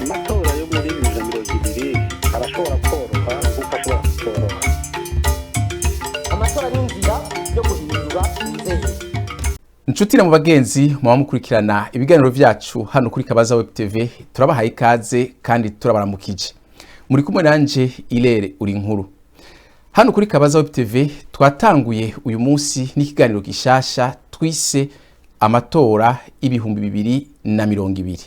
Amatora yo muri 2020 arashobora koroha kuko ashobora kutoroha. Amatora n'inzira yo guhindura inzego. Inshuti na mu bagenzi muba mukurikirana ibiganiro vyacu hano kuri Kabaza Web TV, turabahaye ikaze kandi turabaramukije. Muri kumwe nanje Irere uri nkuru. Hano kuri Kabaza Web TV twatanguye uyu munsi n'ikiganiro gishasha twise amatora 2020.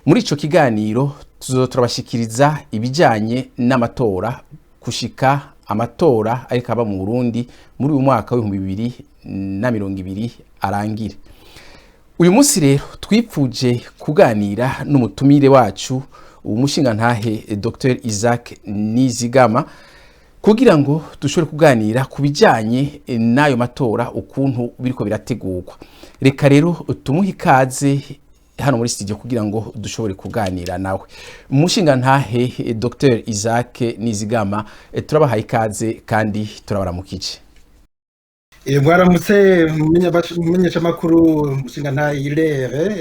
Muri ico kiganiro tuzoza turabashikiriza ibijanye n'amatora kushika amatora ariko aba mu Burundi muri uyu mwaka w'2020 arangire. Uyu munsi rero twipfuje kuganira n'umutumire wacu, umushingantahe Dr Isaac Nizigama, kugira ngo dushobore kuganira ku bijanye n'ayo matora, ukuntu biriko birategurwa. Reka rero tumuhe ikaze hano muri studio kugira ngo dushobore kuganira nawe. Umushingantahe Dr Isaac Nizigama, turabahaye ikaze kandi turabaramukije. Mwaramutse, mumenyeshamakuru mushingantahe Irere.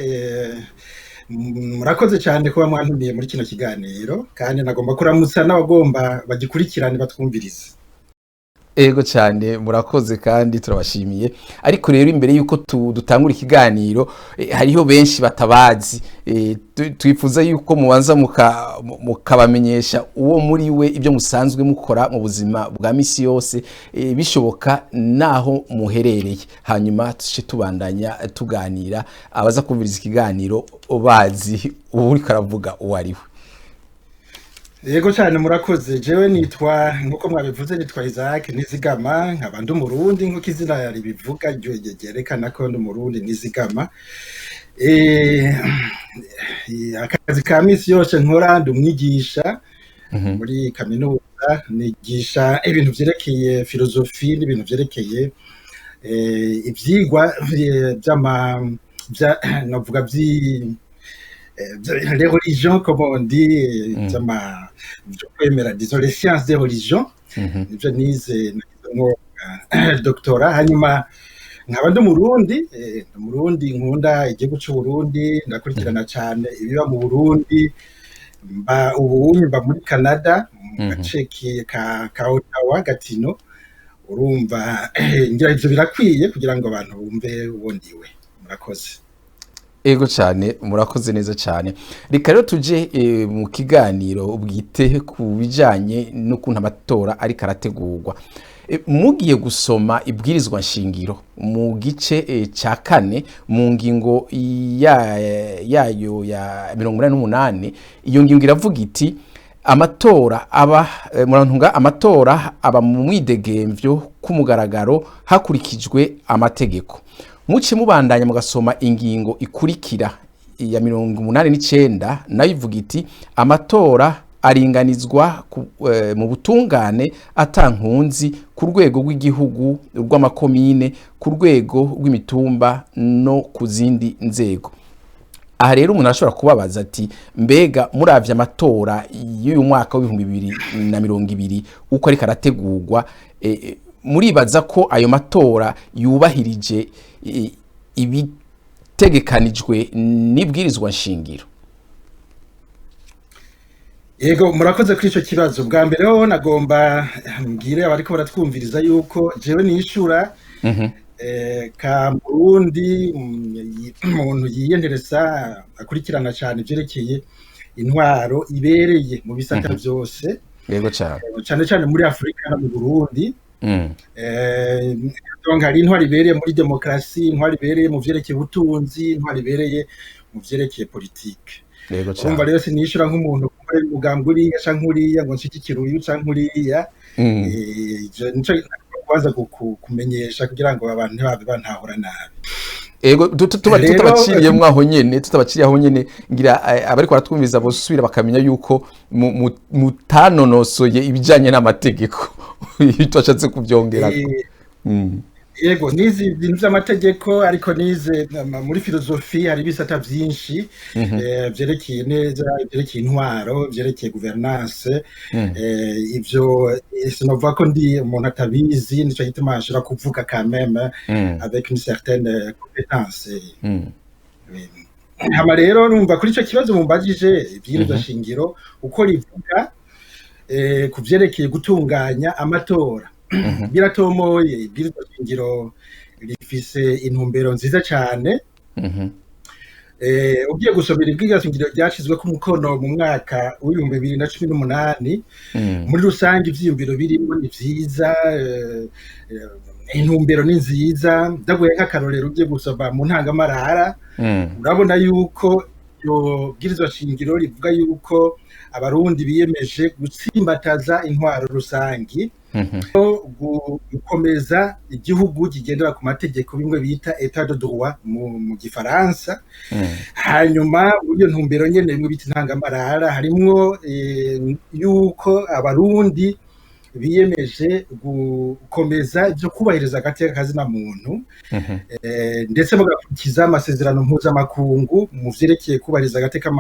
Murakoze cyane kuba mwantumiye muri kino kiganiro, kandi nagomba kuramutsa n'abagomba bagikurikirane batwumvirize. Ego cyane, murakoze kandi turabashimiye. Ariko rero imbere yuko dutangura ikiganiro, hariho benshi batabazi. Twifuza yuko mubanza mukabamenyesha uwo muri we, ibyo musanzwe mukora mu buzima bwa misi yose, bishoboka naho muherereye, hanyuma tuce tubandanya tuganira, abaza kumviriza ikiganiro bazi uwuriko aravuga uwo ari we. Yego cyane, murakoze. Jewe nitwa, nkuko mwabivuze, nitwa Isaac Nizigama, nkaba ndi Umurundi nkuko izina ribivuga ryerekana ko ndi Umurundi Nizigama. Akazi ka misi yose nkora, ndi umwigisha muri kaminuza, nigisha ibintu vyerekeye filozofi n'ibintu vyerekeye ivyigwa vy'ama novuga les religions, comme on dit, vy'ama vyo kwemera, disons les sciences des religions. Nivyo nize, nagizemwo doctorat. Hanyuma nkaba ndi Umurundi, ndi Umurundi nkunda igihugu c'Uburundi, ndakurikirana cane ibiba mu Burundi. Mba ubu mba muri Canada, mu gace ka Ottawa, Gatineau. Urumva ngira ivyo birakwiye kugira ngo abantu bumve uwo ndiwe. Murakoze. Ego cyane, murakoze neza cyane. Reka rero tuje mu kiganiro bwite ku bijanye n'ukuntu amatora ariko arategurwa. Mugiye gusoma ibwirizwa nshingiro mu gice cya kane, mu ngingo yayo ya 88, iyo ngingo iravuga iti: "Amatora aba murantunga, amatora aba mu mwidegemvyo k'umugaragaro hakurikijwe amategeko." Muce mubandanya mugasoma ingingo ikurikira ya 89, nayo ivuga iti: "Amatora aringanizwa mu butungane atankunzi ku rwego rw'igihugu, rw'amakomine, ku rwego rw'imitumba no ku zindi nzego." Aha rero umuntu arashobora kubabaza ati: mbega muravye amatora y'uyu mwaka w'2020 uko ariko arategurwa, muribaza ko ayo matora yubahirije ibitegekanijwe n'ibwirizwa nshingiro? Yego, murakoze kuri ico kibazo. Bwa mbere ho nagomba mbwire abariko baratwumviriza yuko jewe nishura ka Murundi, umuntu yiyendereza, akurikirana cyane ivyerekeye intwaro ibereye mu bisata vyose, Yego cyane. Cyane cyane muri Afurika no mu Burundi. Donc hari intwaro ibereye muri demokarasi, intwaro ibereye mu vyerekeye ubutunzi, intwaro ibereye mu vyerekeye politike. Yego Urumva cyane. rero sinishura nk'umuntu kumva umugambi uriya canke uriya, ngo nshigikire uyu canke uriya. Ivyo nico kubanza kumenyesha kugira ngo abantu ntibabe bantahura nabi. Ego, tuba Rero tutabaciriyemwo aho nyene, tutabaciriye aho nyene, ngira abariko baratwumviza bosubira bakamenya yuko mutanonosoye ibijanye n'amategeko, iyo twashatse kuvyongerako. Yego, nize ibintu vy'amategeko, ariko nize muri filozofi. Hari ibisata vyinshi vyerekeye neza vyerekeye intwaro, vyerekeye gouvernance. Ivyo sinovuga ko ndi umuntu atabizi, nico gituma nshobora kuvuga quand même avec une certaine compétence. Hama rero numva kuri ico kibazo mumbajije, ibwirizwa shingiro uko rivuga ku vyerekeye gutunganya amatora biratomoye. Ibwirizwa shingiro rifise intumbero nziza cane. Ugiye gusomera ibwirizwa shingiro ryashizweko umukono mu mwaka w'2018, muri rusange ivyiyumviro birimo ni vyiza, intumbero ni nziza. Ndaguye nk'akarorero, ugiye gusoma mu ntangamarara, urabona yuko iryo bwirizwa shingiro rivuga yuko Abarundi biyemeje gutsimbataza intwaro rusangi, gukomeza igihugu kigendera ku mategeko, bimwe bita état de droit mu gifaransa. Hanyuma muri iyo ntumbero nyene, bimwe bita intangamarara, harimwo yuko Abarundi biyemeje gukomeza ivyo kubahiriza agateka kazina muntu, ndetse bagakurikiza amasezerano mpuzamakungu mu vyerekeye kubahiriza agateka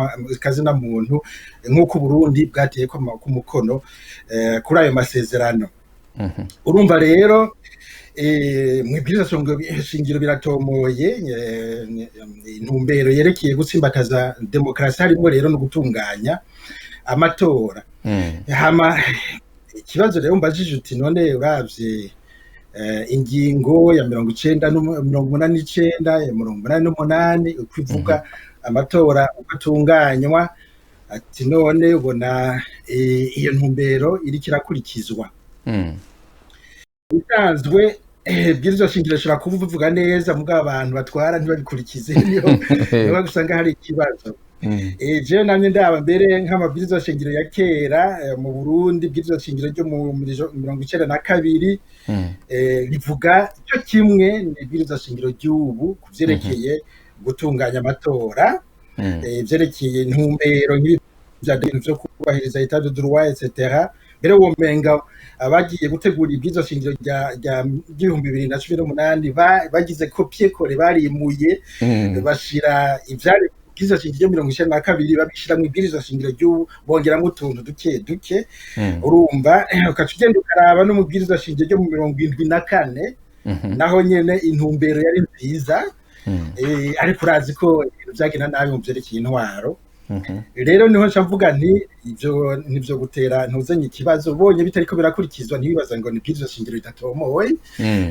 kazina muntu, nk'uko Burundi bwateye ku mukono kuri ayo masezerano. Urumva rero mw'ibwirizwa shingiro biratomoye, intumbero yerekeye gutsimbataza demokarasi, harimwo rero no gutunganya amatora. Hama ikibazo rero mbajije uti: none uravye ingingo ya 90, 89, ya 88, uko ivuga amatora uko atunganywa, ati none ubona iyo ntumbero iriko irakurikizwa? Bisanzwe bwirizwa shingiro ishobora kuvuga neza, mugabo abantu batwara ntibabikurikize, niho usanga hari ikibazo. Jewe namye ndaba mbere nk'amabwirizwa shingiro ya kera mu Burundi, bwirizwa shingiro ryo mu 92 rivuga cyo kimwe n'ibwirizwa shingiro ry'ubu ku vyerekeye gutunganya amatora, vyerekeye intumbero nk'ibi vya bintu vyo kubahiriza état de droit etc. Mbere womenga abagiye gutegura ibwirizwa shingiro rya 2018 bagize copier-coller, barimuye, bashira ivyari ibwirizwa shingiro ryo 92, babishira mu ibwirizwa shingiro ry'ubu, bongeramwo utuntu duke duke. Urumva ukaca ugenda ukaraba no mu bwirizwa shingiro ryo mu 74, naho nyene intumbero yari nziza, ariko urazi ko ibintu vyagenda nabi mu vyerekeye intwaro. Rero niho nca mvuga nti ivyo nivyo gutera ntuzanye ikibazo. Ubonye bitariko birakurikizwa, ntibibaza ngo ni ibwirizwa shingiro ridatomoye,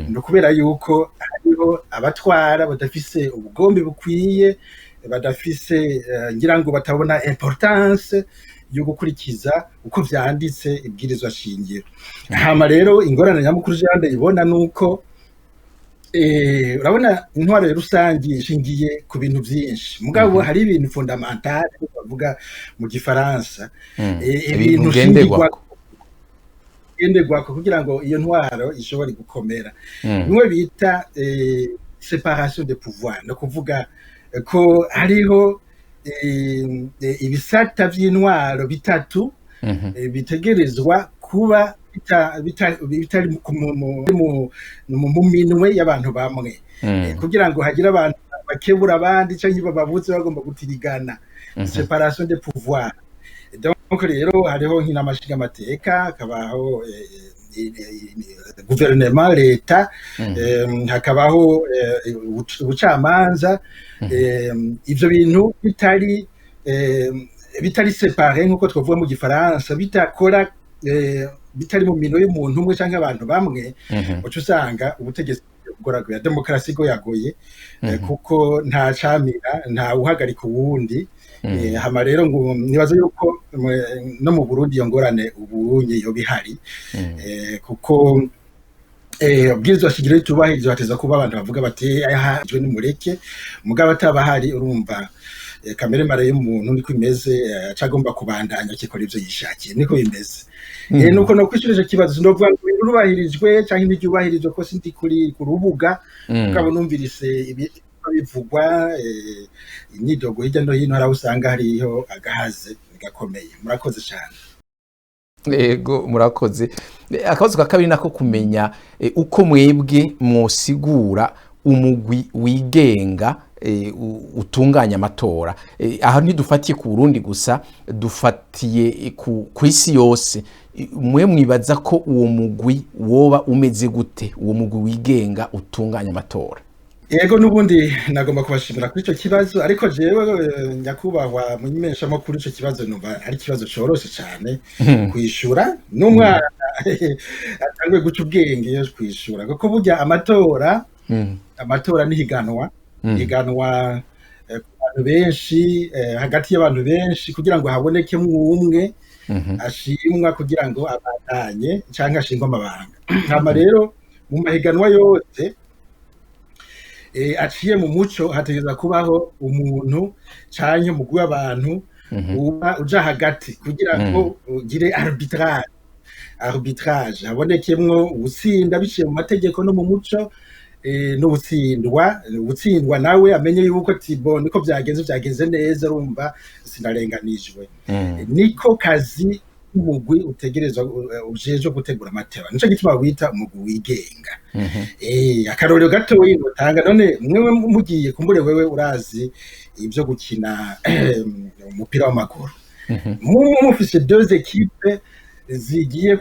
ni ukubera yuko hariho abatwara badafise ubugombe bukwiye, badafise ngira ngo batabona importance yo gukurikiza uko vyanditse ibwirizwa shingiro. Hama rero ingorane nyamukuru jewe ndayibona nuko urabona intwaro rusangi ishingiye ku bintu vyinshi, mugabo hari ibintu fondamental bavuga mu gifaransa, Ibintu ibintu ngenderwako. Ngenderwako kugira ngo iyo ntwaro ishobore gukomera, bimwe bita séparation de pouvoir, no kuvuga ko hariho ibisata vy'intwaro bitatu bitegerezwa kuba bitari mu minwe y'abantu bamwe, kugira ngo hagire abantu bakebura abandi canke bababuze bagomba gutirigana. Séparation de pouvoir. Donc rero hariho nk'inama nshingamateka, hakabaho guverinoma, leta, hakabaho ubucamanza. Ivyo bintu bitari séparé nk'uko twavuga mu gifaransa, bitakora, bitari mu minwe y'umuntu umwe canke abantu bamwe, uca usanga ubutegetsi bugoragoye, demokarasi igoyagoye, kuko nta camira, nta uhagarika uwundi. Hama rero ngo nibaza yuko no mu Burundi iyo ngorane ubunye yoba ihari, kuko ubwirizwa shingiro ritubahirizwa, hateza kuba abantu bavuga bati: aha nimureke. Mugabo atabahari, urumva kamere mare y'umuntu niko imeze, aca agomba kubandanya akikora ivyo yishakiye, niko bimeze. Nuko no kwishura ico kibazo, sinovuga ngo birubahirijwe canke ntiryubahirijwe, ko sindi kuri ku rubuga, mugabo numvirise ibi bivugwa, imyidogo hirya no hino, hari aho usanga hariho agahaze gakomeye. Murakoze cane. Ego, murakoze. Akabazo ka kabiri nako kumenya uko mwebwe mwosigura umugwi wigenga utunganya amatora. Aha ntidufatiye ku Burundi gusa, dufatiye ku isi yose. Mwe mwibaza ko uwo mugwi woba umeze gute, uwo mugwi wigenga utunganya amatora? Yego, n'ubundi nagomba kubashimira kuri icyo kibazo, ariko jewe, nyakubahwa mumenyeshamakuru, ico kibazo numva ari ikibazo coroshe cane kwishura, n'umwana atanguye guca ubwenge yo kwishura, kuko burya amatora n'ihiganwa, higanwa ku bantu benshi, hagati y'abantu benshi, kugira ngo habonekemwo umwe ashimwa kugira ngo abandanye canke ashingwe amabanga. Hama rero mu mahiganwa yose aciye mu muco, hategerezwa kubaho umuntu canke umugwi w'abantu uba uja hagati kugira ngo ugire arbitrage, habonekemwo uwutsinda biciye mu mategeko no mu muco, n'uwutsindwa. Uwutsindwa nawe amenye yuko ati: "Bon, niko vyagenze, vyagenze neza, urumva sinarenganijwe." Niko kazi umugwi utegerezwa ujejwe gutegura amatora, nico gituma wita umugwi wigenga. Akarorero gatoyi notanga: none mwewe mugiye kumbure, wewe urazi ivyo gukina umupira w'amaguru, mufise deux équipes zigiye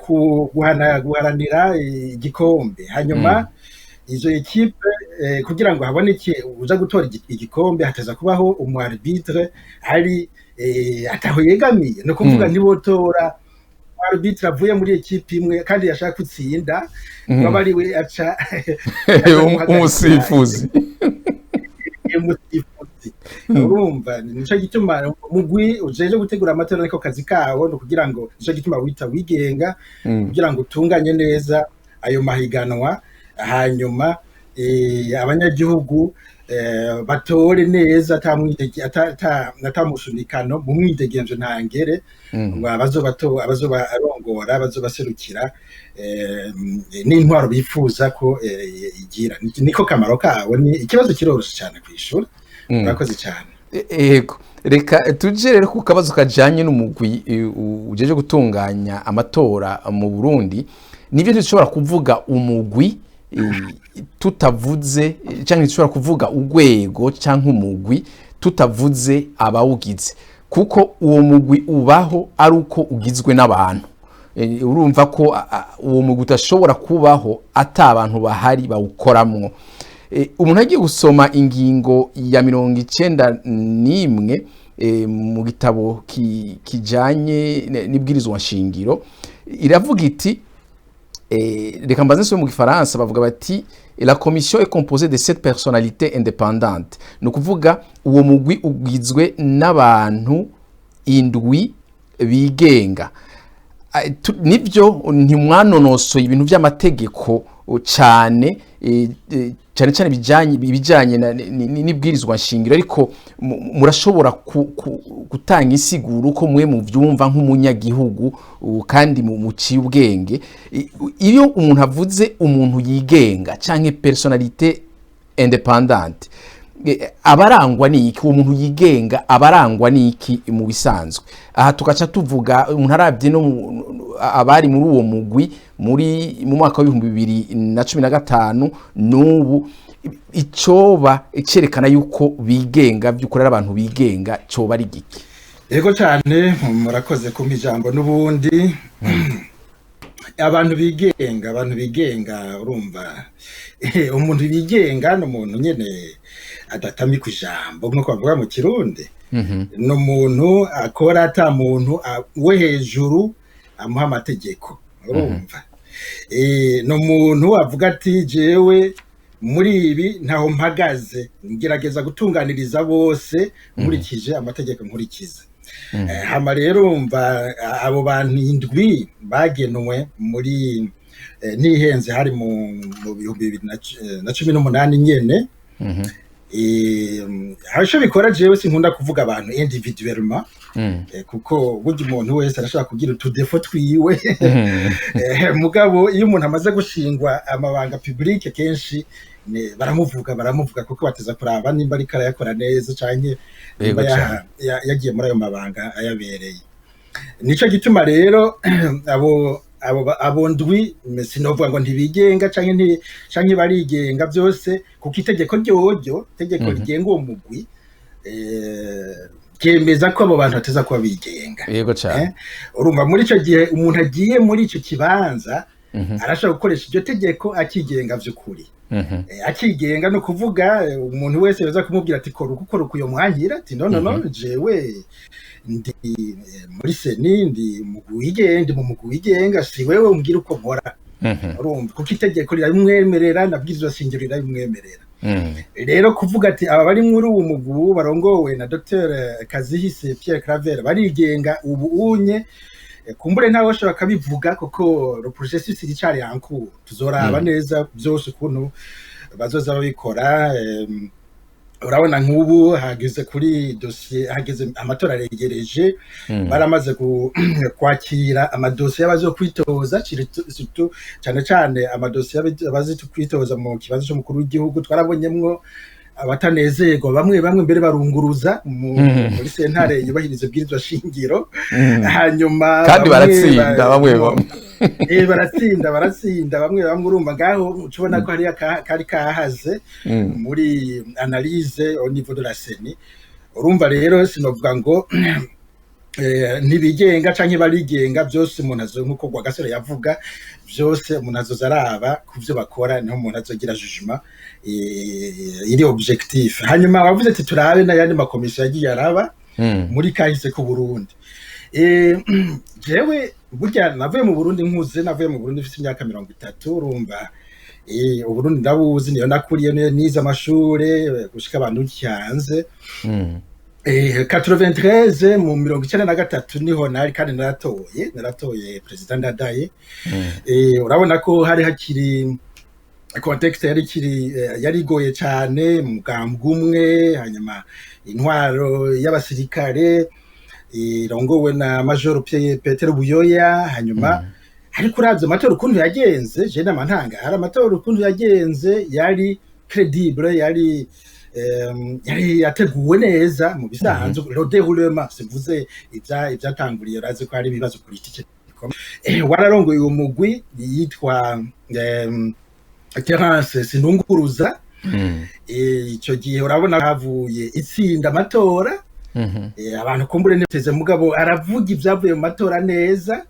guharanira igikombe, hanyuma izo équipe, kugira ngo haboneke uza gutora igikombe, hateza kubaho umu arbitre ari ataho yegamiye. Ni ukuvuga ntibotora arbitre avuye muri équipe imwe kandi yashaka gutsinda, ngo abe ari we aca umusifuzi. Umusifuzi. Urumva nico gituma umugwi ujeje gutegura amatora ariko kazi kawo ni ukugira ngo, nico gituma wita wigenga, kugira ngo utunganye neza ayo mahiganwa, hanyuma abanyagihugu batore neza ata mushunikano, mu mwidegemvyo ntangere, ngo abazoba arongora, abazobaserukira, n'intwaro bifuza ko igira. Niko kamaro kawo. Ni ikibazo kiroroshe cyane kwishura. Murakoze cyane. Yego, reka tuje rero ku kabazo kajanye n'umugwi ujeje gutunganya amatora mu Burundi. Nivyo, dushobora kuvuga umugwi tutavuze, canke dushobora kuvuga urwego canke umugwi tutavuze abawugize, kuko uwo mugwi ubaho ari uko ugizwe n'abantu. Urumva ko uwo mugwi udashobora kubaho ata abantu bahari bawukoramwo. Umuntu agiye gusoma ingingo ya 91 mu gitabo kijanye n'ibwirizwa nshingiro, iravuga iti, reka mbanze nsome mu gifaransa, bavuga bati: "La commission est composée de sept personnalités indépendantes." Ni ukuvuga uwo mugwi ugizwe n'abantu indwi bigenga. Nibyo, ntimwanonosoye ibintu by'amategeko cyane, cyane cyane ibijanye n'ibwirizwa nshingiro, ariko murashobora gutanga insiguro uko mwe muvyumva nk'umunyagihugu kandi muciye ubwenge. Iyo umuntu avuze umuntu yigenga canke personnalité indépendante, abarangwa niki? Uwo muntu yigenga abarangwa niki mu bisanzwe? Aha tugaca tuvuga, umuntu arabye no abari muri uwo mugwi mu mwaka wa 2015 n'ubu, icoba cerekana yuko bigenga by'ukuri, ari abantu bigenga, coba ari giki? Yego cyane, murakoze kumpa ijambo. N'ubundi abantu bigenga, urumva umuntu bigenga ni umuntu nyene adatamika ijambo, nk'uko bavuga mu Kirundi. Ni umuntu akora ata muntu we hejuru amuha amategeko. Urumva ni umuntu avuga ati: "Jewe muri ibi ntaho mpagaze, ngerageza gutunganiriza bose nkurikije amategeko nkurikiza." Hama rero urumva abo bantu indwi bagenwe muri, ntihenze, hari mu 2018 nyene. Hari ico bikora. Jewe sinkunda kuvuga abantu individuellement, kuko burya umuntu wese arashobora kugira utu défauts twiwe. Mugabo iyo umuntu amaze gushingwa amabanga public, kenshi baramuvuga kuko bateza kuraba nimba ariko arayakora neza canke nimba yagiye muri ayo mabanga ayabereye. Nico gituma rero abo ndwi sinovuga ngo ntibigenga canke barigenga, byose kuko itegeko ryoryo, itegeko rigenga uwo mugwi, ryemeza ko abo bantu bateza kuba bigenga. Yego cyane. Urumva muri ico gihe umuntu agiye muri ico kibanza arashobora gukoresha iryo tegeko akigenga vy'ukuri. Akigenga no kuvuga umuntu wese yoza kumubwira ati kora uku, kora uku, yomwangira ati no, no, no, jewe ndi muri CENI, ndi mugwi wigenga, ndi mu mugwi wigenga, si wewe umbwira uko nkora. Urumva, kuko itegeko rirabimwemerera na bwirizwa shingiro rirabimwemerera. Rero kuvuga ati aba bari muri uwu mugwi barongowe na Dr Kazihise Pierre Claver barigenga ubu unye, kumbure ntawe bashobora kabivuga, kuko le processus iricari en cours. Tuzoraba neza byose ukuntu bazoza babikora. Urabona nk'ubu hageze kuri dosiye, hageze amatora aregereje, baramaze kwakira amadosiye y'abazokwitoza, surtout cyane cyane amadosiye y'abazi kwitoza mu kibazo cy'umukuru w'igihugu. Twarabonyemwo abatanezerwa bamwe bamwe, mbere barunguruza muri sentare yubahiriza ibwirizwa shingiro. Hanyuma kandi bamwe baratsinda bamwe bamwe. Baratsinda, baratsinda bamwe bamwe. Urumva ngaho uca ubona ko hariya kari kahaze muri analyse au niveau de la CENI. Urumva rero sinovuga ngo ntibigenga canke barigenga. Byose umuntu azo, nkuko Rwagasore yavuga, byose umuntu azoza araba ku byo bakora, niho umuntu azogira jugement iri objectif. Hanyuma wavuze ati turabe n'ayandi makomisiyo yagiye araba muri kahise ku Burundi. Jewe burya navuye mu Burundi nkuze, navuye mu Burundi mfite imyaka 30. Urumva, Uburundi ndabuzi, niyo nakuriye, niyo nize amashure gushika abantu hanze. 93, mu 93 niho nari, kandi naratoye président Ndadaye. Urabona ko hari hakiri contexte yari ikiri yari igoye cyane, mugambwe umwe, hanyuma intwaro y'abasirikare irongowe na Major Petero Buyoya. Hanyuma ariko uravye amatora ukuntu yagenze, je nama ntangara amatora ukuntu yagenze, yari crédible, yari yateguwe neza mu bisanzwe. Le déroulement, simvuze ivyatanguriye, urazi ko hari ibibazo politike bikomeye. Wararongoye uwo mugwi yitwa Terence Sinunguruza. Ico gihe urabona havuye itsinda amatora. Abantu kumbure ntiteze, mugabo aravuga ibyavuye mu matora neza.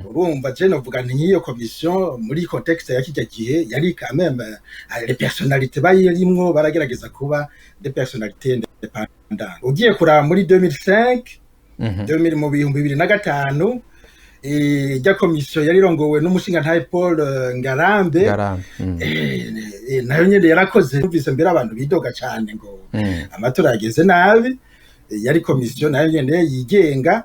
Urumva je novuga nti nk'iyo commission muri contexte ya kijya gihe yari quand même les personnalités bayirimwo baragerageza kuba des personnalités indépendantes. Ugiye kuraba muri 2005, 2000, mu 2005, ijya komisiyo yari irongowe n'umushingantahe Paul Ngarambe. Ngarambe. Nayo nyene yarakoze. Numvise mbere abantu bidoga cane ngo amatora yageze nabi. Yari komisiyo nayo nyene yigenga.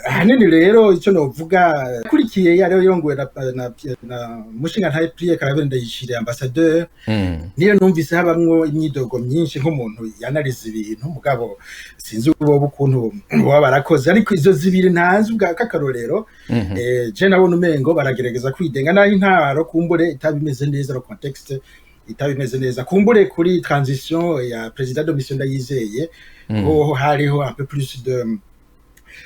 Ahanini rero icyo novuga kurikiye yari yongowe na mushingantahe Pierre Claver Ndayishimiye, ambassadeur. Niyo numvise habamwo imyidogo myinshi nk'umuntu yanariza ibintu, mugabo sinzi ubo ukuntu baba barakoze. Ariko izo zibiri ntazi ubwa k'akarorero. Je nabona umengo baragerageza kwidenga, naho intwaro kumbure itaba imeze neza, le contexte itaba imeze neza kumbure kuri transition ya président Domitien Ndayizeye. Hoho hariho un peu plus de,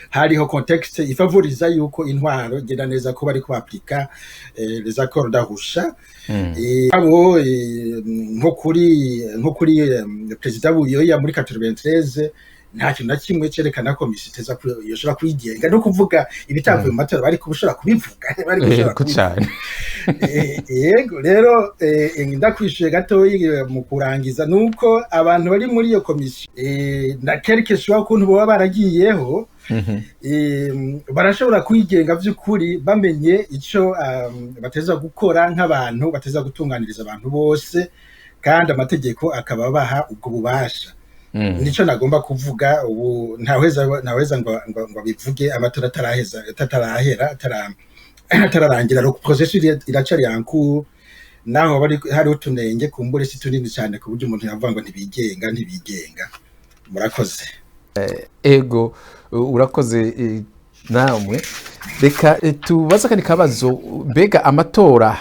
hariho contexte ifavoriza yuko intwaro igenda neza, ko bari kuaplika les accords d'Arusha. Abo nko kuri président Buyoya muri 93, nta kintu na kimwe cerekana ko misi iteza yoshobora kwigenga, no kuvuga ibitavuye mu matora bari kubushobora kubivuga, bari gushobora Yego kubivuga. Cane. Yego rero, ndakwishuye gatoyi mu kurangiza, nuko abantu bari muri iyo komisiyo na quelque soit ukuntu boba baragiyeho, barashobora kwigenga vy'ukuri bamenye ico bateza gukora nk'abantu bateza gutunganiriza abantu bose, kandi amategeko akaba abaha ubwo bubasha. Nico nagomba kuvuga. Ubu ntaweheza ngo bivuge amatora ataraheza, atarahera, atararangira. Le processus iracari en cours, naho bari hari utunenge kumbure si tunini cyane ku buryo umuntu yavuga ngo ntibigenga, ntibigenga. Murakoze. Ego, urakoze namwe. Reka tubaze akandi kabazo. Mbega amatora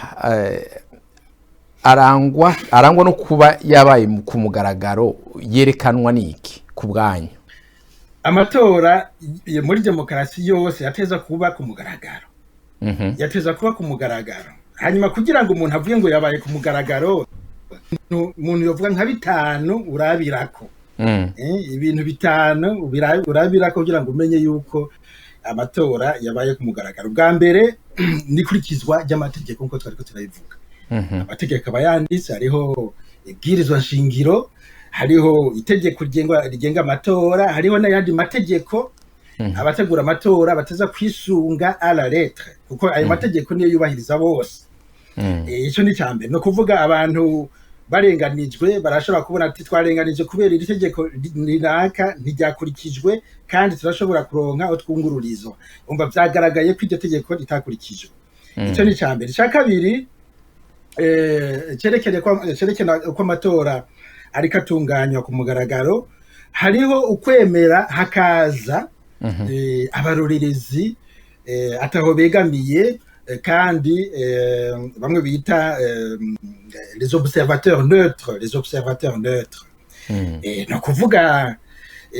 arangwa no kuba yabaye ku mugaragaro yerekanwa n'iki ku bwanyu? Amatora muri demokarasi yose yateza kuba ku mugaragaro. Yateza kuba ku mugaragaro. Hanyuma kugira ngo umuntu avuge ngo yabaye ku mugaragaro, umuntu yovuga nka bitanu urabirako. Ibintu bitanu urabirako kugira ngo umenye yuko amatora yabaye ku mugaragaro. Bwa mbere ni ikurikizwa ry'amategeko, nkuko twariko turabivuga. Amategeko aba yanditse, hariho ibwirizwa nshingiro, hariho itegeko rigenga amatora, hariho n'ayandi mategeko abategura amatora bateza kwisunga à la lettre, kuko ayo mategeko niyo yubahiriza bose. Ico ni icambere. Ni ukuvuga abantu barenganijwe barashobora kubona ati twarenganije kubera iri tegeko rinaka ntiryakurikijwe, kandi turashobora kuronka aho twungururizwa. Umva, vyagaragaye ko iryo tegeko ritakurikijwe. Ico ni icambere. Ica kabiri cerekana uko amatora ariko atunganywa ku mugaragaro, hariho ukwemera hakaza abarorerezi ataho begamiye, kandi bamwe bita les observateurs neutres, les observateurs neutres. Ni ukuvuga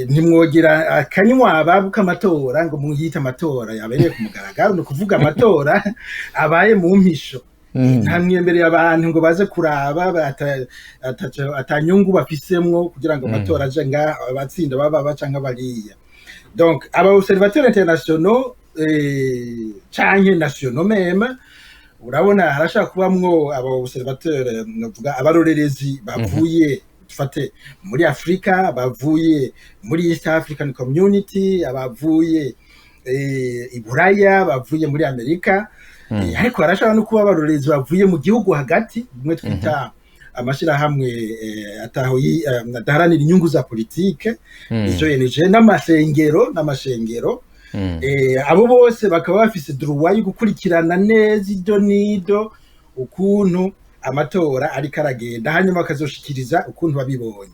ntimwogira akanywa k'amatora ngo muyite amatora yabereye ku mugaragaro. Ni ukuvuga amatora abaye mu mpisho, nta mwembereye abantu ngo baze kuraba, atanyungu bafisemwo kugira ngo amatora aje nga abatsinda baba baca nk'abariya. Donc aba observateurs internationaux canke nationaux même, urabona harashobora kubamwo aba observateurs, novuga abarorerezi bavuye, dufate muri Afrika, bavuye muri East African Community, abavuye i Buraya, bavuye muri Amerika. Ariko harashobora no kuba abarorerezi bavuye mu gihugu hagati, bimwe twita amashirahamwe ataho adaharanira inyungu za politike, izo ONG n'amashengero. Abo bose bakaba bafise droit yo gukurikirana neza ido nido ukuntu amatora ariko aragenda, hanyuma bakazoshikiriza ukuntu babibonye.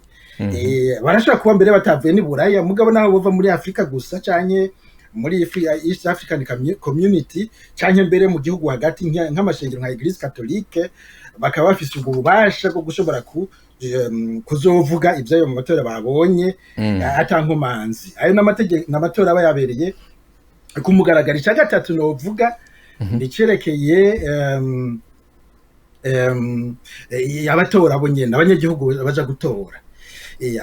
Barashobora kuba mbere batavuye ni Buraya, mugabo naho bova muri Afrika gusa canke muri East African Community canke mbere mu gihugu hagati, nk'amashengero nka Église catholique, bakaba bafise ubwo bubasha bwo gushobora kuzovuga ivyayo mu matora babonye ata nkomanzi. Ayo n'amategeko n'amatora aba yabereye ku mugaragaro. Icya gatatu novuga ni icerekeye abatora bo nyene, abanyagihugu baja gutora.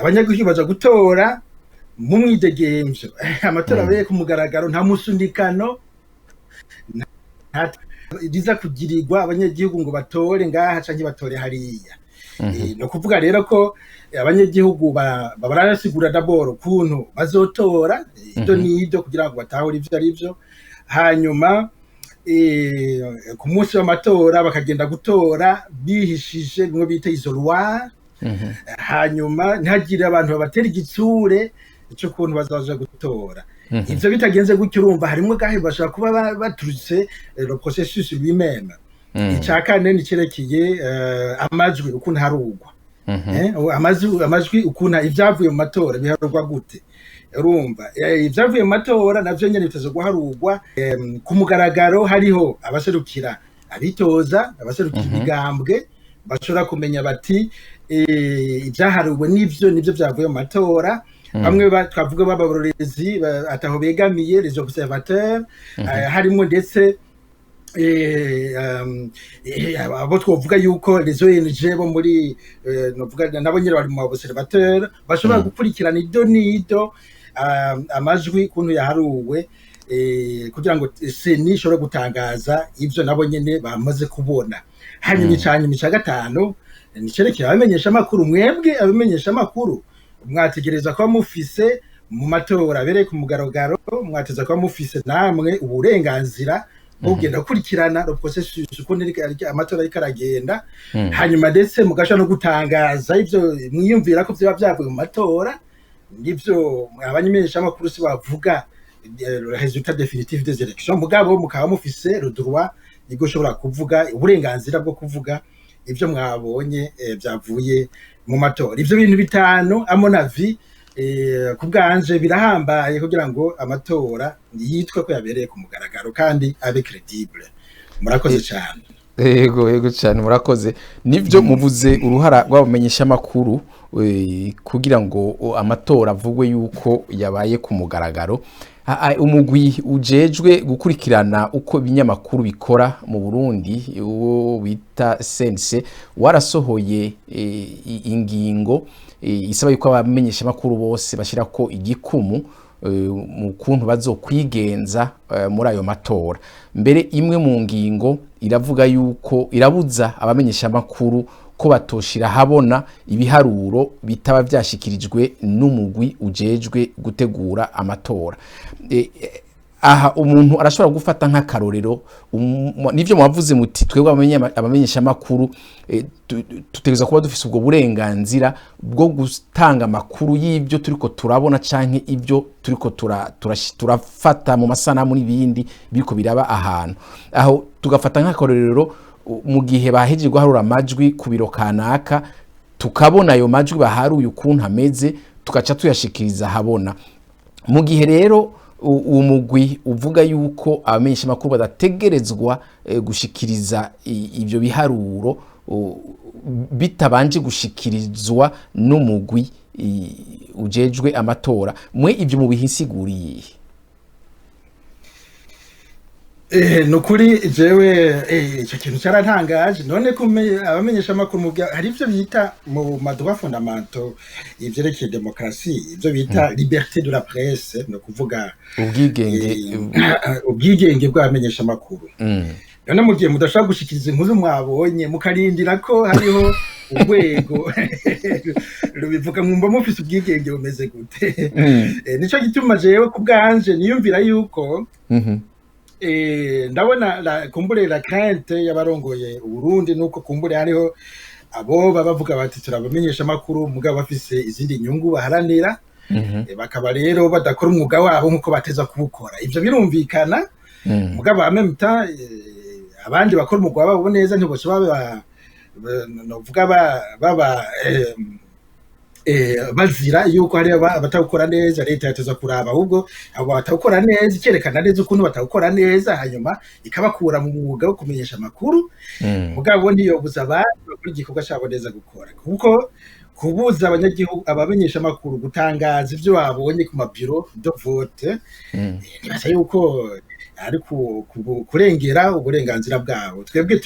Abanyagihugu baja gutora mu mwidegemvyo. Amatora abereye ku mugaragaro, nta musunikano, nta riza kugirirwa abanyagihugu ngo batore ngaha canke batore hariya. Ni ukuvuga rero ko abanyagihugu barasigura d'abord ukuntu bazotora, ido n'ido, kugira ngo batahure ivyo ari vyo, hanyuma ku munsi w'amatora bakagenda gutora bihishije, bimwe bita isoloir, hanyuma ntihagire abantu babatera igitsure c'ukuntu bazaja gutora. Ivyo bitagenze gutyo, urumva harimwo gahe bashobora kuba baturutse le processus lui-même. Ica kane nicerekeye amajwi ukuntu harugwa. Amajwi ukuntu ivyavuye mu matora biharugwa gute? Urumva ivyavuye mu matora navyo nyene biteze guharugwa ku mugaragaro. Hariho abaserukira abitoza, abaserukira imigambwe, bashobora kumenya bati ivyaharuwe nivyo vyavuye mu matora. Bamwe twavuga b'abarorezi ataho begamiye, les observateurs, harimwo ndetse abo twovuga yuko les ONG bo muri novuga nabo nyene bari mu observateur, bashobora gukurikirana ido n'ido amajwi kuntu yaharuwe, kugira ngo CENI ishobore gutangaza ivyo nabo nyene bamaze kubona. Hanyuma icanyuma, ica gatanu, nicerekeye abamenyesha amakuru. Mwebwe abamenyesha amakuru mwategereza kuba mufise, mu matora abereye ku mugaragaro, mwateza kuba mufise namwe uburenganzira bwo kugenda gukurikirana le processus ukuntu amatora ariko aragenda, hanyuma ndetse mugashobora no gutangaza ivyo mwiyumvira ko vyoba vyavuye mu matora. Nivyo abamenyesha amakuru si bavuga le résultat définitif des élections, mugabo mukaba mufise le droit yo gushobora kuvuga, uburenganzira bwo kuvuga ivyo mwabonye vyavuye mu matora. Ivyo bintu bitanu, à mon avis, ku bwanje birahambaye kugira ngo amatora yitwe ko yabereye ku mugaragaro kandi abe crédible. Murakoze cyane. Yego cyane, murakoze. Nivyo muvuze, uruhara rw'abamenyesha amakuru kugira ngo amatora avugwe yuko yabaye ku mugaragaro. Umugwi ujejwe gukurikirana uko ibinyamakuru bikora mu Burundi, uwo bita CNC, warasohoye ingingo isaba yuko abamenyesha amakuru bose bashirako igikumu. mu kuntu bazokwigenza muri ayo matora. Mbere imwe mu ngingo iravuga yuko irabuza abamenyeshamakuru ko batoshira habona ibiharuro bitaba vyashikirijwe n'umugwi ujejwe gutegura amatora. Aha umuntu arashobora gufata nk'akarorero nivyo mwavuze muti twebwe abamenyeshamakuru tutegerezwa kuba dufise ubwo burenganzira bwo gutanga amakuru y'ibyo turiko turabona canke ibyo turiko turafata mu masanamu n'ibindi biriko biraba ahantu. Aho tugafata nk'akarorero mu gihe bahejeje guharura amajwi ku biro kanaka, tukabona ayo majwi baharuye ukuntu ameze, tugaca tuyashikiriza habona. Mu gihe rero uwo mugwi uvuga yuko abamenyeshamakuru badategerezwa gushikiriza ibyo biharuro bitabanje gushikirizwa n'umugwi ujejwe amatora, mwe ibyo mubihinsiguriye? Ni ukuri jewe icyo kintu cyarantangaje. None abamenyesha amakuru hari ivyo bita mu ma droits fondamentaux ivyerekeye demokarasi, ivyo bita liberté de la presse, ni ukuvuga ubwigenge ubwigenge bw'abamenyesha amakuru. None mu gihe mudashobora gushikiriza inkuru mwabonye, mukarindira ko hariho urwego rubivuga, mwumva mufise ubwigenge bumeze gute? Nico gituma jewe ku bwanje niyumvira yuko ndabona kumbure la crainte y'abarongoye Uburundi nuko kumbure hariho abo baba bavuga bati turabamenyesha amakuru, mugabo bafise izindi nyungu baharanira, bakaba rero badakora umwuga wabo nkuko bateza kuwukora. Ivyo birumvikana, mugabo en même temps abandi bakora umwuga wabo neza ntibose baba novuga baba bazira yuko hari abatawukora neza. Leta yateza kuraba ahubwo abo batawukora neza, ikerekana neza ukuntu batawukora neza, hanyuma ikabakura mu mwuga wo kumenyesha amakuru. Mugabo ntiyobuza abandi bakora igikorwa cabo neza gukora, kuko kubuza abanyagihugu, abamenyesha amakuru gutangaza ivyo babonye ku mabiro de vote, nibaza yuko ari kurengera uburenganzira bwabo. Twebwe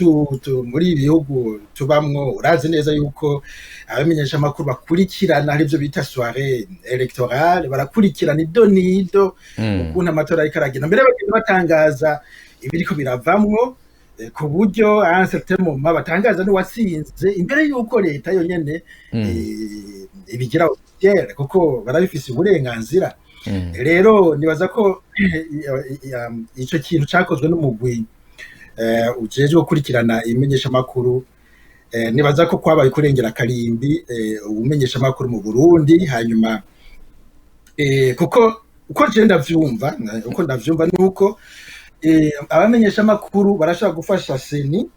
muri ibi bihugu tubamwo, urazi neza yuko abamenyesha amakuru bakurikirana, hari ivyo bita soirée électorale, barakurikirana ido n'ido ukuntu amatora ariko aragenda, mbere bagenda batangaza ibiriko biravamwo, ku buryo à un certain moment batangaza n'uwatsinze imbere y'uko leta yonyene ibigira officiel, kuko barabifise uburenganzira. Rero nibaza ko ico kintu cakozwe n'umugwi ujejwe gukurikirana imenyeshamakuru, nibaza ko kwabaye kurengera karimbi ubumenyeshamakuru mu Burundi. Hanyuma kuko uko je ndavyumva, uko ndavyumva nuko abamenyeshamakuru barashobora gufasha CENI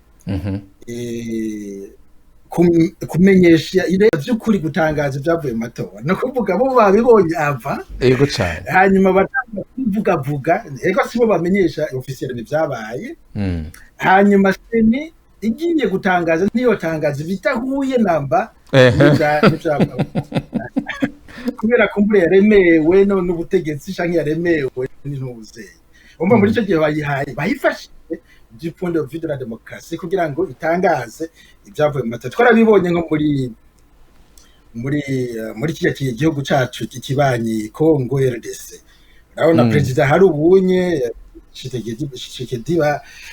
kumenyesha vy'ukuri, gutangaza ibyavuye mu matora, ni ukuvuga bo babibonye ava Ego cane. hanyuma batanga kuvugavuga, ego sibo bamenyesha officiel ibyabaye. Hanyuma CENI igiye gutangaza ntiyotangaza ibidahuye namba kubera kumbure yaremewe n'ubutegetsi canke yaremewe n'intuzeye. Umva, muri ico gihe bayihaye, bayifashije du point de vue de la démocratie kugira ngo itangaze ibyavuye mu matora. Twarabibonye nko muri kiriya gihugu cacu kibanyi Congo RDC, urabona perezida hari ubunye Tshisekedi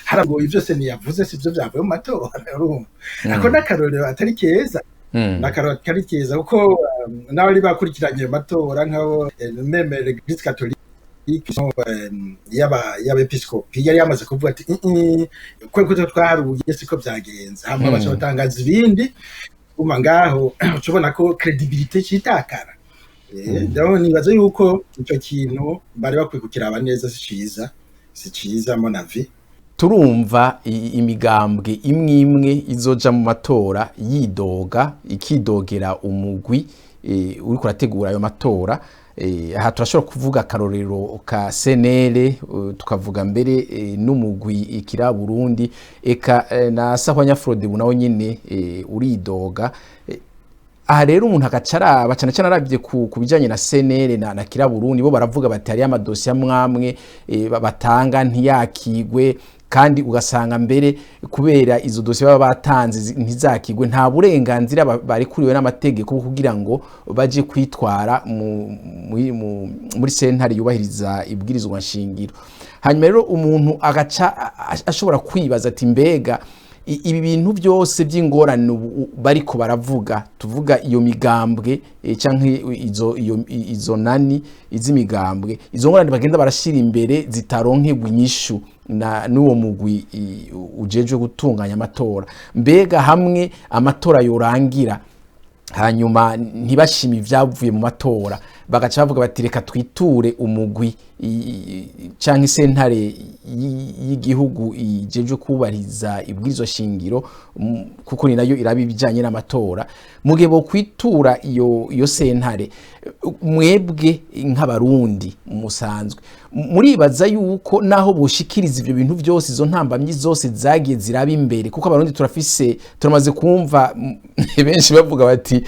haragoye, vyose ntiyavuze sivyo vyavuye mu matora. Urumva ako n'akarorero atari keza, n'akarorero atari keza, kuko n'abari bakurikiranye ayo matora nk'abo même l'Église catholique y'abepiskopi yari yamaze kuvuga ati "Mm, mm, ko twaharuye siko vyagenze", hama baca batangaza ibindi. Uma ngaho uca ubona ko crédibilité citakara. Donc nibaza yuko ico kintu bari bakwiye kukiraba neza, si ciza, si ciza mon avis. Turumva imigambwe imwe imwe izoja mu matora yidoga, ikidogera umugwi uriko urategura ayo matora. Aha turashobora kuvuga akarorero ka CNL, tukavuga mbere n'umugwi Ikira Burundi, eka na Sahwanya Frodebu nawo nyene uridoga. Aha rero umuntu agaca araba cyane cyane arabye ku bijanye na CNL na Kira Burundi, bo baravuga bati hariyo amadosiye amwamwe batanga ntiyakigwe. Kandi ugasanga mbere kubera izo dosiye baba batanze ntizakigwe, nta burenganzira barekuriwe n'amategeko bwo kugira ngo baje kwitwara muri sentare yubahiriza ibwirizwa nshingiro. Hanyuma rero umuntu agaca ashobora kwibaza ati: mbega ibi bintu byose by'ingorane ubu bariko baravuga, tuvuga iyo migambwe canke izo nani iz'imigambwe, izo ngorane bagenda barashira imbere zitaronkegwa inyishu na n'uwo mugwi ujejwe gutunganya amatora, mbega hamwe amatora yorangira hanyuma ntibashime ibyavuye mu matora, bagaca bavuga bati: reka twiture umugwi canke sentare y'igihugu ijejwe kubahiriza ibwirizwa shingiro, kuko ni nayo iraba ibijanye n'amatora, mugihe bo kwitura iyo sentare, mwebwe nk'Abarundi musanzwe muribaza yuko naho boshikiriza ivyo bintu byose, izo ntambamyi zose zagiye ziraba imbere, kuko Abarundi turafise, turamaze kumva benshi bavuga bati: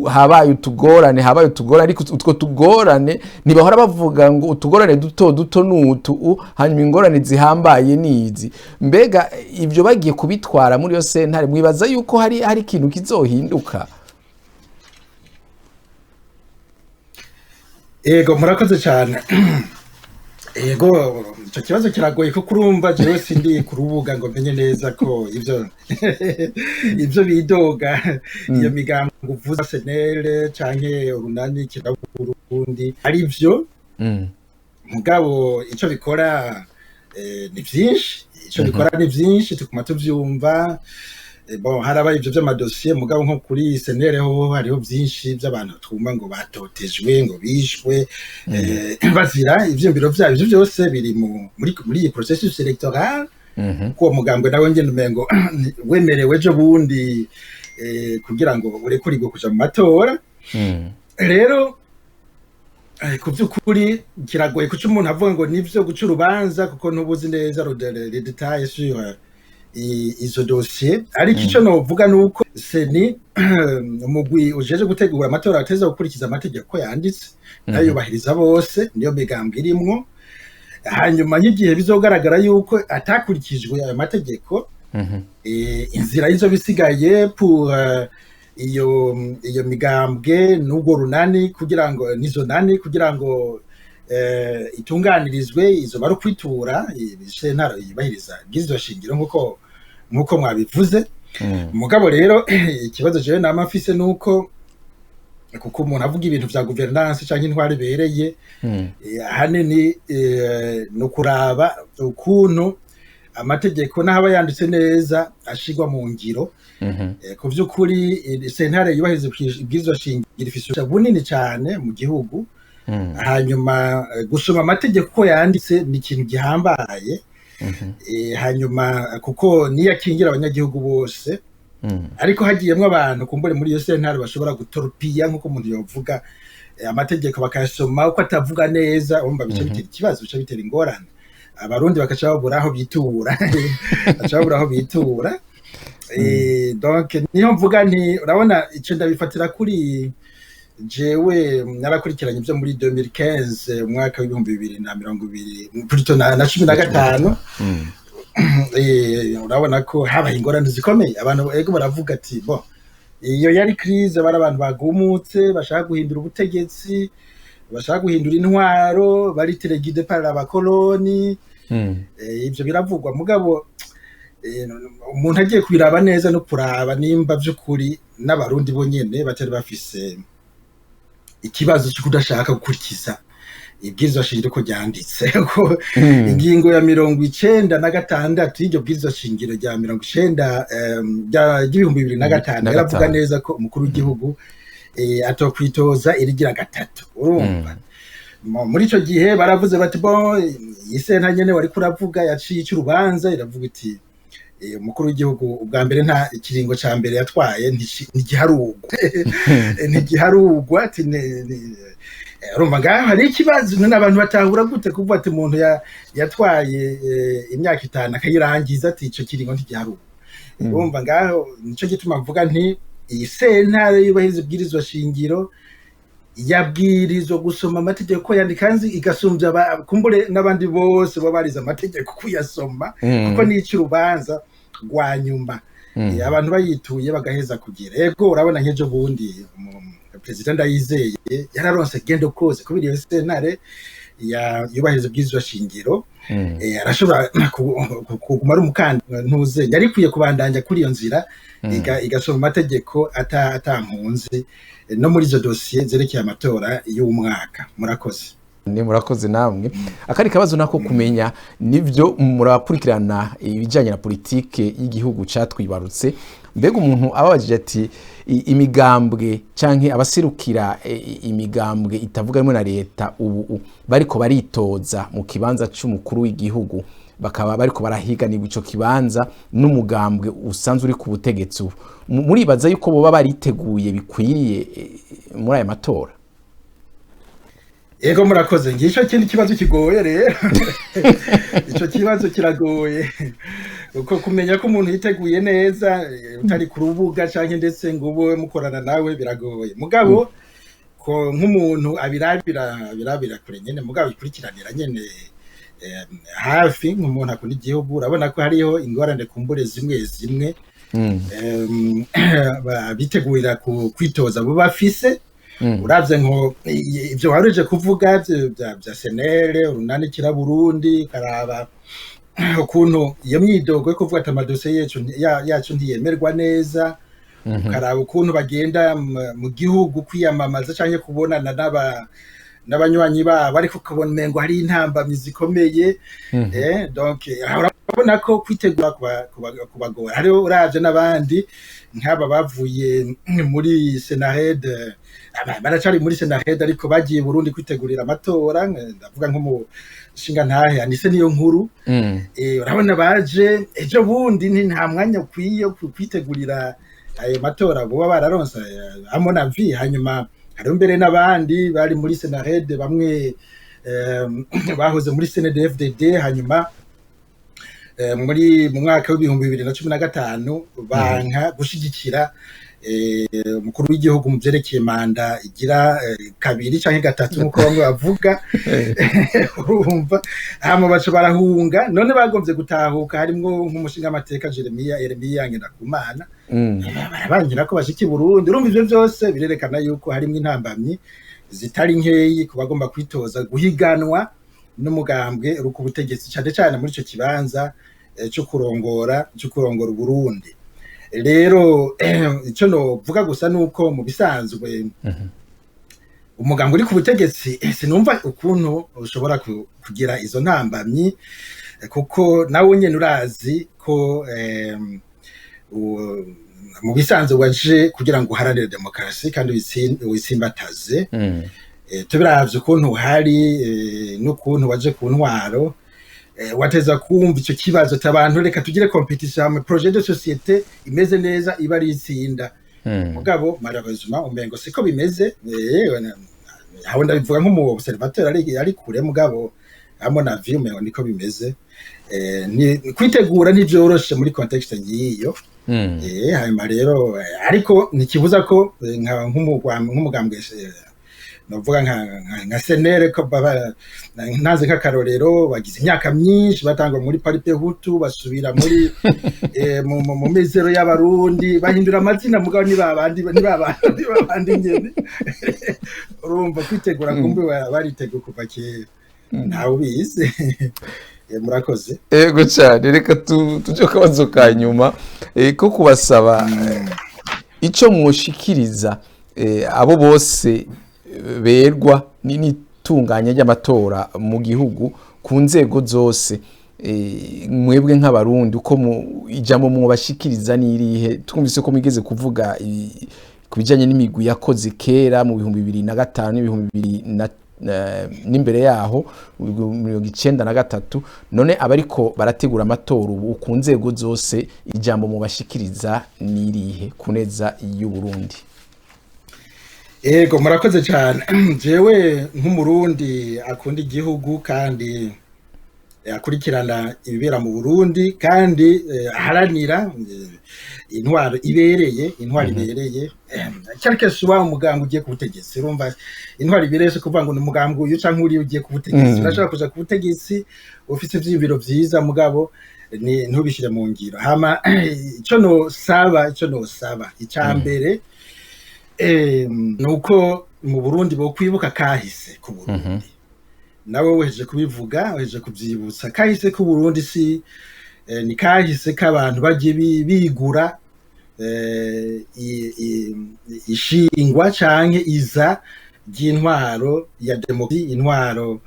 habaye utugorane, habaye utugorane, ariko utwo tugorane ntibahora bavuga ngo utugorane duto duto nutu, hanyuma ingorane zihambaye nizi. Mbega ibyo bagiye kubitwara muri iyo sentare, mwibaza yuko hari ikintu kizohinduka? Ego, murakoze cyane. Ego, icyo kibazo kiragoye kuko urumva jewe sindi ku rubuga ngo menye neza ko ivyo bidoga iyo migambo uvuze, CNL canke Urunani Kiraburundi, ari vyo. Mugabo icyo bikora ni vyinshi, icyo bikora ni vyinshi, tuguma tuvyumva. Bon, harabaye ivyo vy'amadosiye, mugabo nko kuri CNL ho hariho vyinshi vy'abantu twumva ngo batotejwe, ngo bishwe bazira ivyiyumviro vyabo. Ivyo vyose biri muri iyi processus électoral, kuko uwo mugambwe nawe nyene umengo wemerewe ejo bundi kugira ngo urekurirwe kuja mu matora. Rero ku by'ukuri kiragoye kuca umuntu avuga ngo nivyo, guca urubanza, kuko ntubuzi neza les détails sur izo dossier. Ariko ico novuga nuko CENI, umugwi ujeje gutegura amatora, ateza gukurikiza amategeko yanditse, ntayubahiriza bose, niyo migambwe irimwo. Hanyuma y'igihe bizogaragara yuko atakurikijwe ayo mategeko, inzira y'izo bisigaye pour iyo migambwe n'ubwo runani kugira ngo nizo nani kugira ngo itunganirizwe, izo bari kwitura sentare yubahiriza ibwirizwa shingiro nkuko mwabivuze. Mugabo rero ikibazo jewe nama mfise nuko, kuko umuntu avuga ibintu vya gouvernance canke intwaro ibereye, ahanini ni ukuraba ukuntu amategeko n'aho aba yanditse neza ashirwa mu ngiro. Ku vy'ukuri sentare yubahiriza ibwirizwa shingiro ifise ububasha bunini cane mu gihugu. Hanyuma gusoma amategeko uko yanditse ni ikintu gihambaye. Hanyuma kuko niyo akingira abanyagihugu bose, ariko hagiyemwo abantu kumbure muri iyo sentare bashobora gutorupiya, nk'uko umuntu yovuga, amategeko bakayasoma uko atavuga neza, urumva bica bitera ikibazo, bica bitera ingorane, Abarundi bakaca babura aho bitura, bakaca babura aho bitura. Donc niyo mvuga nti urabona ico ndabifatira kuri jewe narakurikiranye ibyo muri 2015, umwaka w'2020, plutôt na 15. Urabona ko habaye ingorane zikomeye. Abantu ego baravuga ati: bon, iyo yari crise, bari abantu bagumutse bashaka guhindura ubutegetsi, bashaka guhindura intwaro, bari téléguidés par abakoloni. Ibyo biravugwa, mugabo umuntu agiye kubiraba neza no kuraba nimba by'ukuri n'Abarundi bo nyene batari bafise ikibazo cyo kudashaka gukurikiza ibwirizwa shingiro ko ryanditse, ko ingingo ya 96 y'iryo bwirizwa shingiro rya 90 ry'ibihumbi 2005 Na yaravuga gatanu. neza ko umukuru w'igihugu atokwitoza irigira gatatu. Urumva muri ico gihe baravuze bati: bon, iyi senta nyene wari kuravuga yaciye ica urubanza, iravuga iti: umukuru w'igihugu ubwa mbere nta ikiringo ca mbere yatwaye ntigiharugwa, ntigiharugwa. Ati urumva ngaho hari ikibazo. None abantu batahura gute kuvuga ati umuntu yatwaye imyaka 5 akayirangiza, ati ico kiringo ntigiharugwa? Urumva ngaho nico gituma mvuga nti iyi sentare yubahiriza ibwirizwa shingiro Yabwirizwa gusoma amategeko yandika nzi igasumbya kumbure n'abandi bose baba barize amategeko kuyasoma, kuko nico urubanza rwa nyuma. Abantu bayituye bagaheza kugira ego. Urabona nk'ejo bundi perezida Ndayizeye yararonse gain de cause kubera iyo sentare yubahiriza ubwirizwa shingiro. Arashobora kuguma ari umukandida, ntuze yari ikwiye kubandanya kuri iyo nzira, igasoma amategeko atampunze no muri izo dosiye zerekeye amatora y'umwaka. Murakoze. Ni murakoze namwe. Akandi kabazo nako kumenya, nivyo murakurikirana ibijyanye na politike y'igihugu catwibarutse. Mbega umuntu ababajije ati imigambwe canke abaserukira imigambwe itavuga rumwe na leta ubu bariko baritoza mu kibanza c'umukuru w'igihugu, bakaba bariko barahiganirwa ico kibanza n'umugambwe usanzwe uri ku butegetsi ubu, muribaza yuko boba bariteguye bikwiriye muri aya matora? Ego, murakoze. Ngisho kindi kibazo kigoye rero, ico kibazo kiragoye uko kumenya ko umuntu yiteguye neza utari ku rubuga canke ndetse ngo ube mukorana nawe, biragoye. Mugabo ko nk'umuntu abirabira kure nyene, mugabo ikurikiranira nyene hafi, nk'umuntu akunda igihugu, urabona ko hariho ingorane kumbure zimwe zimwe bitegurira kwitoza bo bafise. Uravye nko ivyo waruje kuvuga vya CNL, Urunani Kira Burundi, ukaraba ukuntu iyo myidogo yo kuvuga ati amadosiye yacu ntiyemerwa neza, ukaraba ukuntu bagenda mu gihugu kwiyamamaza canke kubonana n'abanywanyi babo, ariko ukabona umengo hari intambamyi zikomeye. Donc urabona ko kwitegura kubagora. Hariho uravye n'abandi nk'aba bavuye muri Senarede, baracari muri Senarede ariko bagiye i Burundi kwitegurira amatora, ndavuga nko mu nshinga ntahe Anise niyo nkuru. Urabona baje ejo bundi, nta mwanya ukwiye wo kwitegurira ayo matora boba bararonse, à mon avis. Hanyuma hariho mbere n'abandi bari muri Senarede, bamwe bahoze muri CNDD-FDD, hanyuma muri mu mwaka w'2015 banka gushigikira umukuru w'igihugu mu vyerekeye manda igira kabiri canke gatatu nk'uko bamwe bavuga, urumva, hama baca barahunga. None bagomvye gutahuka, harimwo nk'umushingamateka Yeremiya Ngendakumana, barabangira ko bashika i Burundi. Urumva ivyo vyose birerekana yuko harimwo intambamyi zitari nkeyi ku bagomba kwitoza guhiganwa n'umugambwe uri ku butegetsi, cane cane muri ico kibanza co kurongora Uburundi. Rero ico novuga gusa nuko mu bisanzwe umugambwe uri ku butegetsi, sinumva ukuntu ushobora kugira izo ntambamyi, kuko nawe nyene urazi ko mu bisanzwe waje kugira ngo uharanire demokarasi kandi witsimbataze. Tubiravye ukuntu uhari n'ukuntu waje ku ntwaro, wateza kumva ico kibazo c'abantu, reka tugire compétition hamwe, projet de société imeze neza iba ari itsinda. Mugabo malheureusement umengo siko bimeze. Aho ndabivuga nk'umu observateur ari kure, mugabo à mon avis umengo niko bimeze. Ni kwitegura ntivyoroshe muri contexte nk'iyo. Hanyuma rero ariko ntikibuza ko nk'umugambwe novuga nka CNL, ko ntaze nk'akarorero, bagize imyaka myinshi batangwa muri Palipehutu, basubira muri mu Mizero y'Abarundi, bahindura amazina, mugabo ni babandi nyene. Urumva kwitegura kumbe bariteguye kuva kera, ntawe ubizi. Murakoze. Ego cyane. Reka tuje ku kabazo ka nyuma ko kubasaba ico mwoshikiriza abo bose berwa n'itunganya ry'amatora mu gihugu ku nzego zose. Mwebwe nk'Abarundi, uko ijambo mwobashikiriza n'irihe? Twumvise ko mwigeze kuvuga ku bijanye n'imigwi yakoze kera mu 2005 n'ibihumbi bibiri na n'imbere yaho 93. None abariko barategura amatora ubu ku nzego zose, ijambo mubashikiriza n'irihe ku neza y'u Burundi? Ego, murakoze cyane. Jewe nk'Umurundi akunda igihugu kandi akurikirana ibibera mu Burundi kandi aharanira intwaro ibereye, intwaro ibereye, quelque soit umugambwe ugiye ku butegetsi. Urumva, intwaro ibereye si kuvuga ngo ni umugambwe uyu canke uriya ugiye ku butegetsi. Urashobora kuja ku butegetsi ufise ivyiyumviro vyiza, mugabo ni ntubishire mu ngiro. Hama ico nosaba ica mbere nuko mu Burundi bo kwibuka kahise ku Burundi. Nawe weheje kubivuga, weheje kuvyibutsa kahise ku Burundi. Si ni kahise k'abantu bagiye bigura ishingwa canke iza ry'intwaro ya demokarasi, intwaro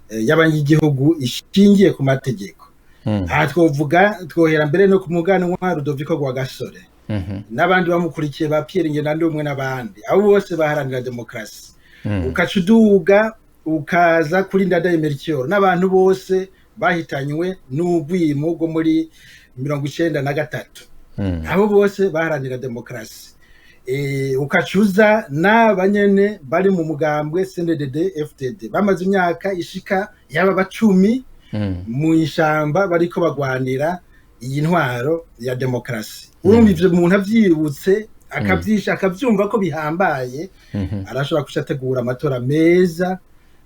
y'abanyagihugu ishingiye ku mategeko. Aha twovuga, twohera mbere no ku muganwa Rudoviko Rwagasore n'abandi bamukurikiye, ba Pierre Ngendandumwe n'abandi, abo bose baharanira demokarasi. Ukaca uduga ukaza kuri Ndadaye Melchior n'abantu bose bahitanywe n'urwimo rwo muri 93, abo bose baharanira demokarasi. Ukacuza n'abanyene bari mu mugambwe CNDD FDD bamaze imyaka ishika yaba bacumi mu ishamba bariko bagwanira iyi ntwaro ya demokarasi. Urumva, ivyo umuntu avyibutse, akavyisha, akavyumva ko bihambaye, arashobora kuca ategura amatora meza,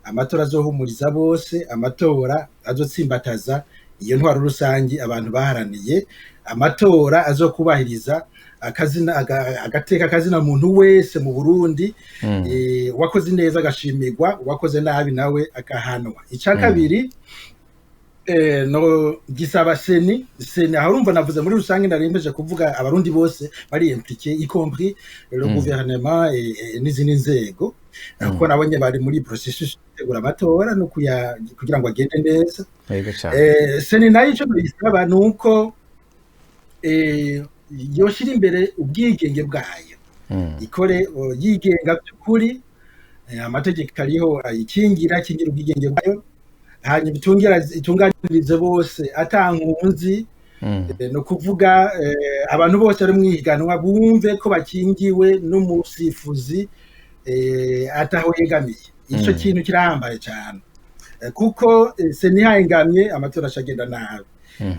amatora azohumuriza bose, amatora azotsimbataza iyo ntwaro rusangi abantu baharaniye, amatora azokubahiriza akazina agateka akazina muntu wese mu Burundi, uwakoze neza agashimirwa, uwakoze nabi nawe agahanwa. Ica kabiri, no gisaba CENI. CENI aho, urumva, navuze muri rusange, narimpeje kuvuga abarundi bose bari impliqué, y compris le gouvernement et n'izindi nzego, kuko nabonye bari muri processus yo gutegura amatora no kugira ngo agende neza. Yego cyane. CENI nayo ico tuyisaba ni uko yoshira imbere ubwigenge bwayo, ikore yigenga by'ukuri. Amategeko ariho ayikingira, akingira ubwigenge bwayo, hanyuma itunganirize bose ata nkunzi. Ni ukuvuga abantu bose bari mu ihiganwa bumve ko bakingiwe n'umusifuzi ataho yegamiye. Ico kintu kirahambaye cyane, kuko CENI ihengamye amatora acagenda nabi.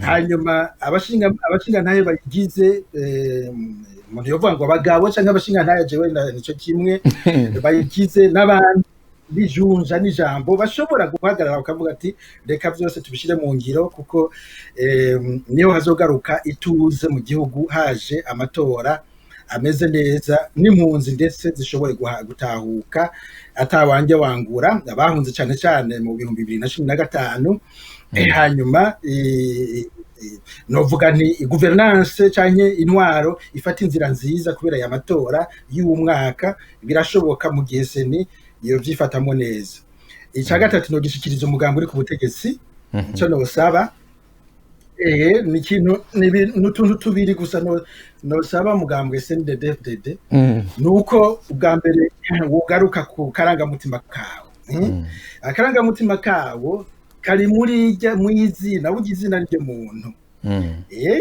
Hanyuma abashingantahe bayigize, umuntu yovuga ngo abagabo canke abashingantahe, jewe nico kimwe, bayigize n'abandi bijunja n'ijambo bashobora guhagarara bakavuga ati: "Reka byose tubishyire mu ngiro," kuko niho hazogaruka ituze mu gihugu, haje amatora ameze neza n'impunzi ndetse zishobore gutahuka atawanjye wangura, abahunze cyane cyane mu 2015. Hanyuma novuga nti gouvernance canke intwaro ifata inzira nziza kubera aya matora y'uwu mwaka. Birashoboka mu gihe CENI iyo vyifatamo neza. Ica gatatu nogishikiriza umugambi uri ku butegetsi. Ico nosaba ni ikintu, ni utuntu tubiri gusa nosaba mugambwe CNDD-FDD. Nuko ubwa mbere wogaruka ku karangamutima kawe. Akarangamutima kawo kari muri rya mw'izina. Burya izina niryo muntu.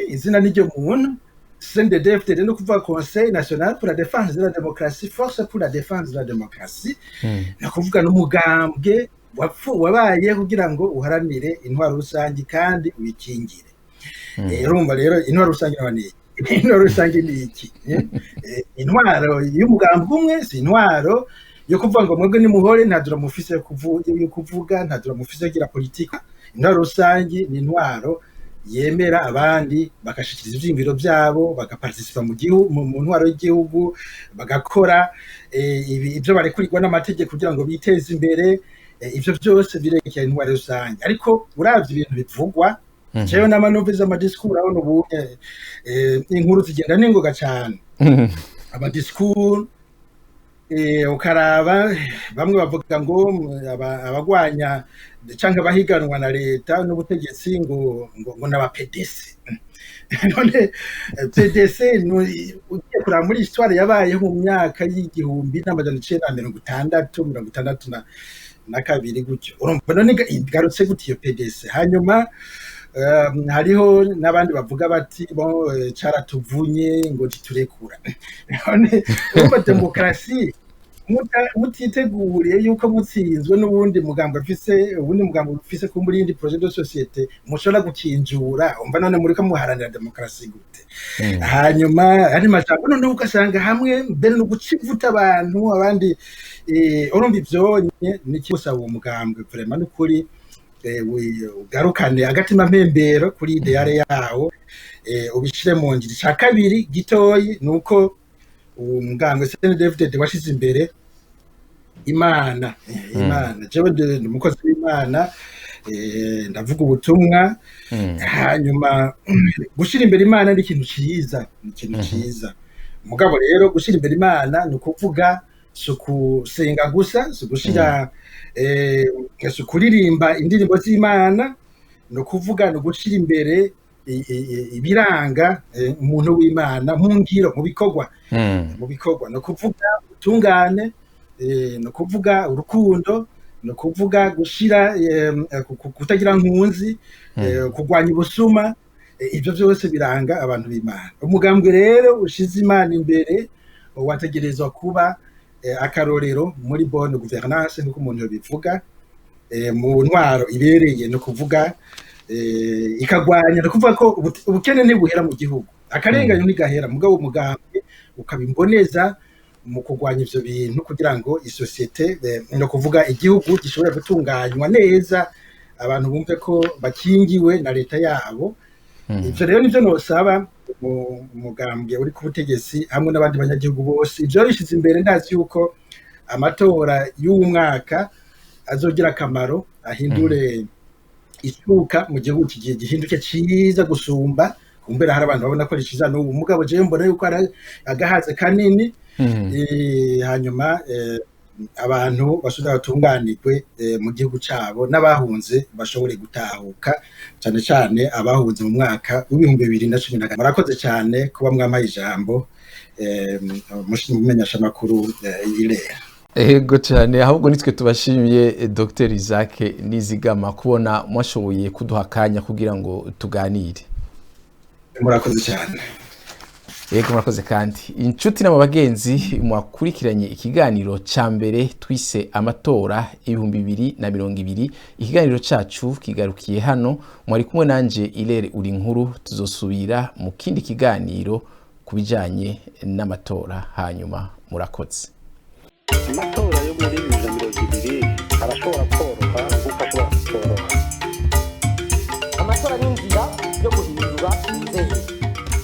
Izina niryo muntu. CNDD-FDD no kuvuga Conseil National pour la Défense de la Démocratie, Force pour la Défense de la Démocratie. Ni ukuvuga n'umugambwe wabaye kugira ngo uharanire intwaro rusange kandi uyikingire. Urumva rero, intwaro rusange nayo ni iki? Intwaro rusange ni iki? Intwaro y'umugambwe umwe si intwaro yo kuvuga ngo mwebwe nimuhore, nta droit mufise yo kuvuga, nta droit mufise yo kugira politika. Intwaro rusange ni intwaro yemera abandi bagashikiriza ivyiyumviro vyabo, bagaparticipa mu gihugu, mu ntwaro y'igihugu, bagakora ivyo barekurirwa n'amategeko kugira ngo biteze imbere. Ivyo vyose birekeye intwaro rusange. Ariko uravye ibintu bivugwa, jewe n'amanumvise amadisikuru, urabona ubu inkuru zigenda n'ingoga cane, amadisikuru, ukaraba bamwe bavuga ngo abagwanya canke abahiganwa na leta n'ubutegetsi ngo n'aba PDC. None PDC, ugiye kuraba muri histoire yabayeho mu myaka y'1960, 62 gutyo, urumva none igarutse gute iyo PDC? Hanyuma hariho n'abandi bavuga bati: "Bon, caratuvunye ngo ntiturekura." None urumva, demokarasi Mutiteguriye yuko mutsinzwe n'ubundi mugambwe afise ubundi mugambwe ufise kumbura iyindi projet de société mushobora gukinjura, umva none muriko muharanira demokarasi gute? Hanyuma ari majambo noneho ugasanga hamwe mbere no guca ivuta abantu abandi. Urumva ivyonye ni gusaba uwo mugambwe vraiment n'ukuri ugarukane agatima mpembero kuri idéal yawo, ubishire mu ngiro. Ica kabiri gitoyi ni uko uwo mugambwe CNDD-FDD washize imbere Imana. Imana, jewe ndi umukozi w'Imana, ndavuga ubutumwa. Hanyuma gushira imbere Imana ni ikintu ciza, ni ikintu ciza. Mugabo rero gushira imbere Imana ni ukuvuga si ukusenga gusa, si ugushira si ukuririmba indirimbo z'Imana, ni ukuvuga ni ugushira imbere ibiranga umuntu w'Imana mu ngiro, mu bikorwa. Mu bikorwa ni ukuvuga ubutungane, ni ukuvuga urukundo, ni ukuvuga gushira kutagira nkunzi, kurwanya ubusuma. Ibyo byose biranga abantu b'Imana. Umugambwe rero ushize Imana imbere wategerezwa kuba akarorero muri bonne gouvernance, nk'uko umuntu yobivuga, mu ntwaro ibereye, ni ukuvuga ikagwanya, ni ukuvuga ko ubukene ntibuhera mu gihugu, akarenganyo ntigahera, mugabo umugambwe ukaba imboneza mu kurwanya ivyo bintu kugira ngo isosiyete, ni ukuvuga igihugu, gishobore gutunganywa neza, abantu bumve ko bakingiwe na leta yabo. Ivyo rero nivyo nosaba umugambwe uri ku butegetsi hamwe n'abandi banyagihugu bose. Ivyo bishize imbere, ndazi yuko amatora y'uwu mwaka azogira akamaro, ahindure icuka mu gihugu, kigiye gihinduke ciza gusumba. Kumbera hari abantu babona ko ari ciza n'ubu, mugabo jewe mbona yuko ari agahaze kanini. Hanyuma abantu bashobora batunganirwe mu gihugu cabo, n'abahunze bashobore gutahuka, cane cane abahunze mu mwaka w'2014. Murakoze cyane kuba mwampaye ijambo, mumenyeshamakuru Irera. Ego cyane, ahubwo nitwe tubashimiye, Dr Isaac Nizigama, kubona mwashoboye kuduha akanya kugira ngo tuganire. Murakoze cyane. Yego, murakoze. Kandi inshuti n'abagenzi mwakurikiranye ikiganiro ca mbere twise amatora 2020, ikiganiro cacu kigarukiye hano. Mwari kumwe nanje Irere uri nkuru. Tuzosubira mu kindi kiganiro ku bijanye n'amatora. Hanyuma murakoze. Amatora yo muri 2020 arashobora koroha nk'uko ashobora kutoroha. Amatora n'inzira.